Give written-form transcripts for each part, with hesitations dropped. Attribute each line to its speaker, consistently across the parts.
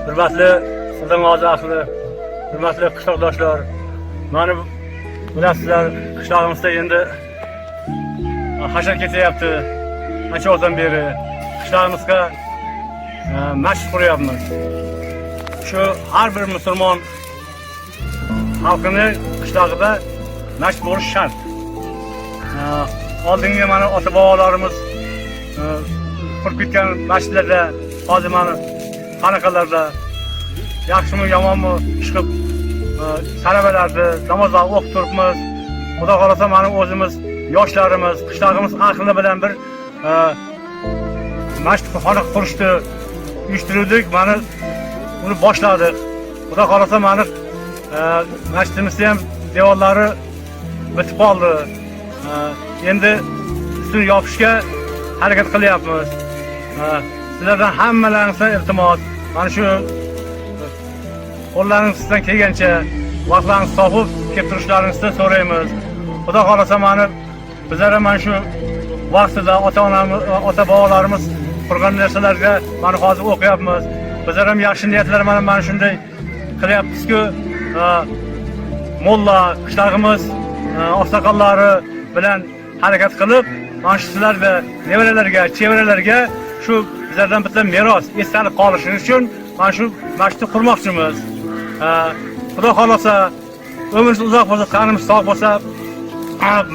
Speaker 1: Hurmatli Sultongozi ahli, hurmatli qishloqdoshlar, mana bilasizlar, qishlog'imizda endi hashar ketyapti. Ancha vaqtdan beri qishlog'imizga masjid quryapmiz. Shu har bir musulmon xalqini qishlog'ida masjid bo'lishi shart. Oldingi mana ota bobolarimiz qurib ketgan masjidlarda hozir mana xonaqalarda yaxshimi yomonmi chiqib talabalarni namozlar o'qib turibmiz. Xudo xohlasa, mana o'zimiz yoshlarimiz, qishlog'imiz ahli bilan bir masjid xona qurishni uyushtirdik, mana uni boshladik. Xudo xohlasa, mana masjidimizni ham devorlari bitib qoldi. Endi ustini yopishga harakat qilyapmiz. Sizlardan hammalaringizdan iltimos, mana shu qo'llaringizdan kelgancha vaqtlaringizni topib kelib turishlaringizni so'raymiz. Xudo xohlasa, mana bizlar ham mana shu vaqtida ota onamiz, ota bobolarimiz qurgan narsalarga mana hozir o'qiyapmiz. Bizlar ham yaxshi niyatlar mana shunday qilyapmizku, molla qishlog'imiz oqsoqollari bilan harakat qilib, mana shu sizlarga, nevaralarga, chevaralarga shu bizlardan bitta meros esdalik qolishi uchun mana shu masjidni qurmoqchimiz. Xudo xohlasa, umrimiz uzoq bo'lsa, tanimiz sog' bo'lsa,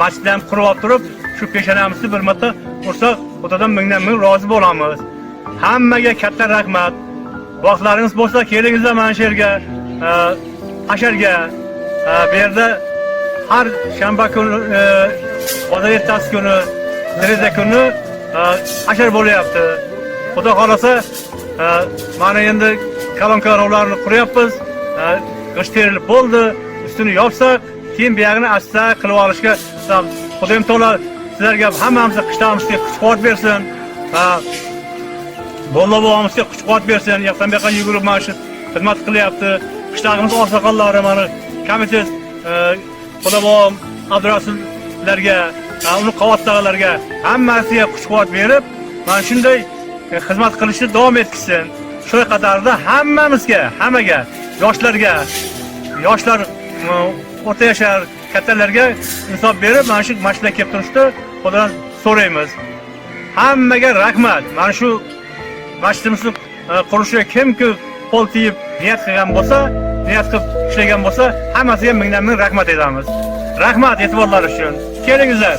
Speaker 1: masjidni ham qurib olib turib, shu peshonamizni bir marta ursak, Xudodan mingdan ming rozi bo'lamiz. Hammaga katta rahmat. Vaqtlaringiz bo'lsa, kelingizlar mana shu yerga, hasharga. Bu yerda har shanba kuni, bozor ertasi kuni, deraza kuni hashar bo'lyapti. Xudo xohlasa, mana endi kolonkalarni quryapmiz. G'isht terilib bo'ldi. Ustini yopsak, keyin buyog'ini asta qilib olishga Xudoyim taolo sizlarga, hammamizga, qishlog'imizga kuch quvvat bersin. Molla bobomizga kuch quvvat bersin. Yoqdan bu yoqqa yugurib mana shu xizmat qilyapti. Qishlog'imiz oqsoqollari, mana komitet, Xudo bobom Abdurasullarga, uni qavatdagilarga, hammasiga kuch quvvat berib, mana shunday xizmat qilishni davom etsin. Shu qatorda hammamizga, hammaga, yoshlarga, yoshlar, o'rta yashar kattalarga insof berib, mana shu masjidga kelib turishni Xudodan so'raymiz. Hammaga rahmat. Mana shu masjidimizni qurishiga kimki qo'l tegib niyat qilgan bo'lsa, niyat qilib ishlagan bo'lsa, hammasiga mingdan ming rahmat aytamiz. Rahmat e'tiborlari uchun. Kelingizlar.